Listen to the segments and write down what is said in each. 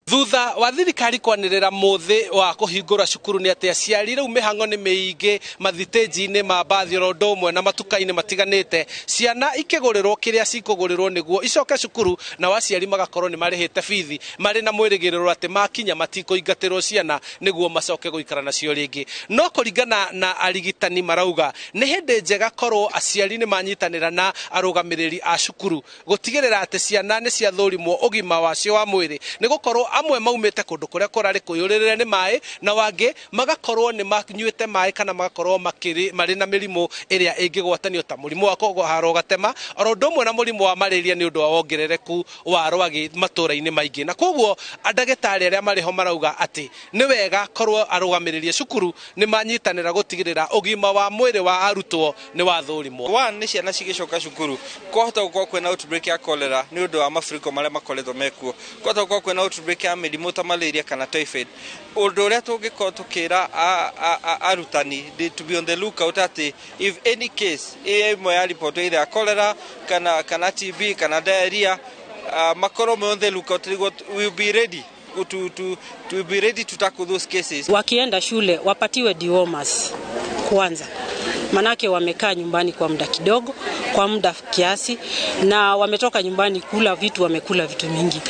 Thutha wa thirikari kwanĩrĩra mũthĩ wa kũhingũra cukuru nĩ atĩ aciari rĩu mĩhang'o nĩ mĩingĩ mathitĩnji-inĩ ma mbathi oro ũndũ ũmwe na matuka-inĩ matiganĩte, ciana ikĩgũrĩrwo kĩrĩa cikũgũrĩrwo nĩguo icoke cukuru, nao aciari magakorwo nĩ marĩhĩte bithi marĩ na mwĩrĩgĩrĩro atĩ makinya matikũingatĩrwo ciana nĩguo macoke gũikara nacio rĩngĩ. No kũringana na arigitani marauga nĩ hĩndĩ njega korwo aciari nĩ manyitanĩra na arũgamĩrĩri a cukuru gũtigĩrĩra atĩ ciana nĩ ciathũrimwo ũgima wacio wa mwĩrĩ, nĩ gũkorwo amwe maumĩte kũndũ kũrĩa kũrarĩ kũiyũrĩrĩre nĩ maĩ, na wangĩ magakorwo nĩ manyuĩte maĩ kana magakorwo marĩ na mĩrimũ ĩrĩa ĩngĩgwatanio ta mũrimũ wa kũharwo gatema oro ũndũ ũmwe na mũrimũ wa malaria nĩ ũndũ wa wongerereku wa rwagĩ matũra-inĩ maingĩ. Na koguo ndagĩtarĩ arĩa marĩ ho marauga atĩ nĩ wega korwo arũgamĩrĩri a cukuru nĩ manyitanĩra gũtigĩrĩra ũgima wa mwĩrĩ wa arutwo nĩ wathũrimwo. One, nĩ ciana cigĩcoka cukuru kwahota gũkorwo kwĩna outbreak ya cholera nĩ ũndũ wa mafuriko marĩa makoretwo mekuo, kwahota gũkorwo kwĩna outbreak ya mĩrimũ ta malaria kana typhoid. Ũndũ ũrĩa tũngĩkorwo tũkĩra arutani to be on the lookout atĩ if any case ĩ ĩmwe ya report either ya cholera kana TB kana diarrhea, makorwo me on the lookout nĩguo we will be ready to be ready to tackle those cases. Wakienda shule wapatiwe dewormers kwanza, manake wamekaa nyumbani kwa muda kidogo, kwa muda kiasi, na wametoka nyumbani kula vitu, wamekula vitu mingi.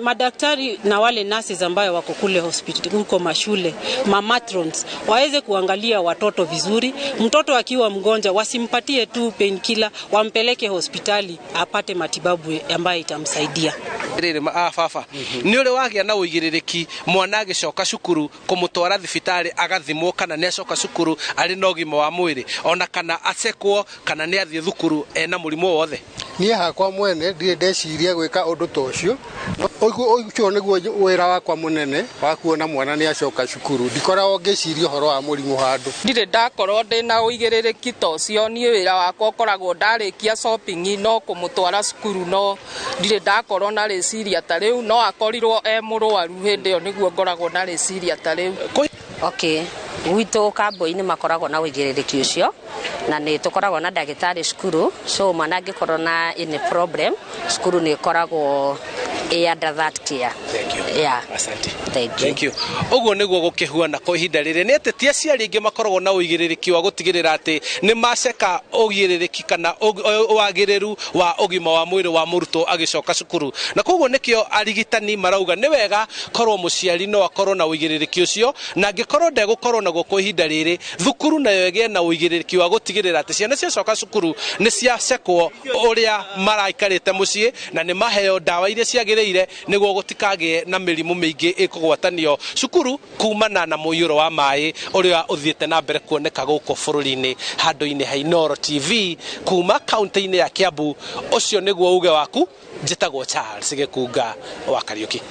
Madaktari na wale nurses ambayo wako kule hospitali huko mashule, ma matrons waweze kuangalia watoto vizuri. Mtoto akiwa mgonjwa wasimpatie tu painkiller, wampeleke hospitali apate matibabu ambayo itamsaidia. Rĩrĩ baba nĩ ũrĩ wagĩa na ũigĩrĩrĩki mwana agĩcoka cukuru kũmũtwara thibitarĩ agathimwo kana nĩ acoka cukuru arĩ na ũgima wa mwĩrĩ, ona kana acekwo kana nĩ athiĩ thukuru ena mũrimũ wothe? Niĩ hakwa mwene ndirĩ ndeciria gwĩka ũndũ ta ũcio. Ũcio nĩguo wĩra wakwa mũnene wa kuona mwana nĩ acoka cukuru. Ndikoragwo ngĩciria ũhoro wa mũrimũ handũ. Ndirĩ ndakorwo ndĩna ũigĩrĩrĩki ta ũcio. Niĩ wĩra wakwa ũkoragwo ndarĩkia shopping no kũmũtwara cukuru, no ndirĩ ndakorwo na rĩciria ta rĩu. No akorirwo e mũrwaru, hĩndĩ ĩyo nĩguo ngoragwo na rĩciria ta rĩu. Okay, gwitũ kambui-inĩ makoragwo na ũigĩrĩrĩki ũcio na nĩ tũkoragwo na ndagĩtarĩ cukuru, so mwana angĩkorwo na any problem, cukuru nĩ ĩkoragwo ĩ under that care. Thank you. Yeah. Asante. Thank you. Thank you. Ũguo nĩguo gũkĩhuana kwa ihinda rĩrĩ nĩ atĩ ti aciari aingĩ makoragwo na ũigĩrĩrĩki wa gũtigĩrĩra atĩ nĩ maceka ũigĩrĩrĩki kana wagĩrĩru wa ũgima wa mwĩrĩ wa mũrutwo agĩcoka cukuru, na koguo nĩkĩo arigitani marauga nĩ wega korwo mũciari no akorwo na ũigĩrĩrĩki ũcio, na angĩkorwo ndegũkorwo naguo kwa ihinda rĩrĩ, thukuru nayo ĩgĩe na ũigĩrĩrĩki wa gũtigĩrĩra atĩ ciana ciacoka cukuru nĩ ciacekwo ũrĩa maraikarĩte mũciĩ na nĩ maheo ndawa iria ciagĩrĩire nĩguo gũtikagĩe na mĩrimũ mĩingĩ ĩkũgwatanio cukuru kumana na mũiyũro wa maĩ ũrĩa ũthiĩte na mbere kuoneka gũkũ bũrũri-inĩ. Handũ-inĩ ha Inooro TV kuma kaunti-inĩ ya Kiambu, ũcio nĩguo uge waku. Njĩtagwo Charles Gĩkunga wa Kariũki.